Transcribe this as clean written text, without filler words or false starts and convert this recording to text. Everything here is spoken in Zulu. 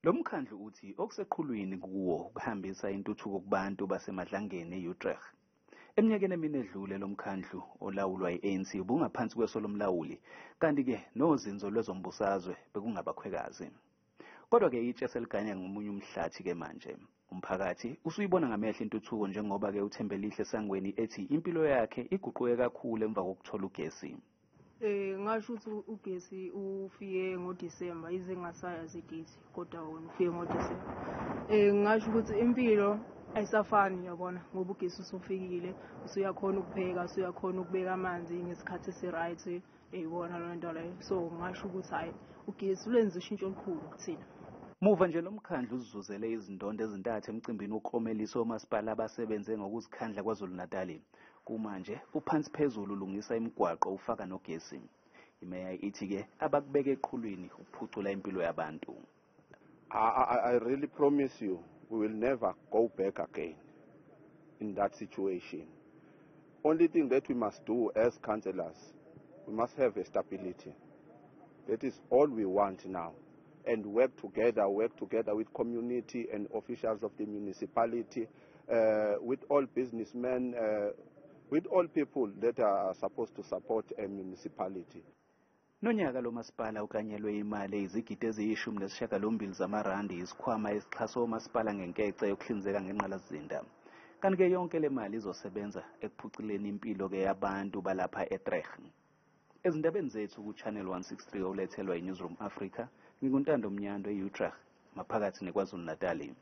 Lo mkhandlu uthi okuseqhulwini kuwo ukuhambisa intuthuko kubantu baseMadlangeni e-Utrecht. Eminyakeni emine edlule, lo mkhandlu olawulwa i-ANC ubungaphansi kweso lomlawuli, kanti-ke nozinzo lwezombusazwe bekungabakhwekazi. Kodwa-ke itshe seliganya ngomunye umhlathi-ke manje. Umphakathi usuyibona ngamehlo intuthuko, njengoba-ke uThembelihle Sangweni ethi impilo yakhe iguquke kakhulu emva kokuthola ugesi. Ngasho ukuthi ugesi ufike ngoDisemba, ize ngingasayazi i-date, kodwa wona ufike ngoDisemba. Ngingasho ukuthi impilo ayisafani, yabona, ngoba ugesi usufikile, usuyakhona ukupheka, usuyakhona ukubeka amanzi ngesikhathi esi-right, eyibona leyo nto leyo. So ngingasho ukuthi hhayi, ugesi ulenze ushintsho olukhulu kuthina. Muva nje, lo mkhandlu uzizuzele izindondo ezintathu emcimbini wokuklomelisa omasipala abasebenze ngokuzikhandla KwaZulu-Natali. Kumanje uphansi phezulu ulungisa imigwaqo, ufaka nogesi. Imeya ithi-ke abakubeke eqhulwini ukuphucula impilo yabantu. I really promise you, we will never go back again in that situation. Only thing that we must do as councillors, we must have a stability. That is all we want now. And work together with community and officials of the municipality, with all businessmen, with all people that are supposed to support a municipality. Nonyaka lo masipala ukanyelwe imali eyizigidi eziyi-18 zamarandi isikhwama esixhasa omasipala ngenkece yokuhlinzeka ngengqalasizinda. Kanti-ke yonke le mali izosebenza ekuphuculeni impilo-ke yabantu balapha eTrecht. Ezindabeni zethu ku-Channel 163 olethelwa i-Newsroom Africa, nginguNtando Mnyando e-Utrecht, maphakathi neKwaZulu-Natali.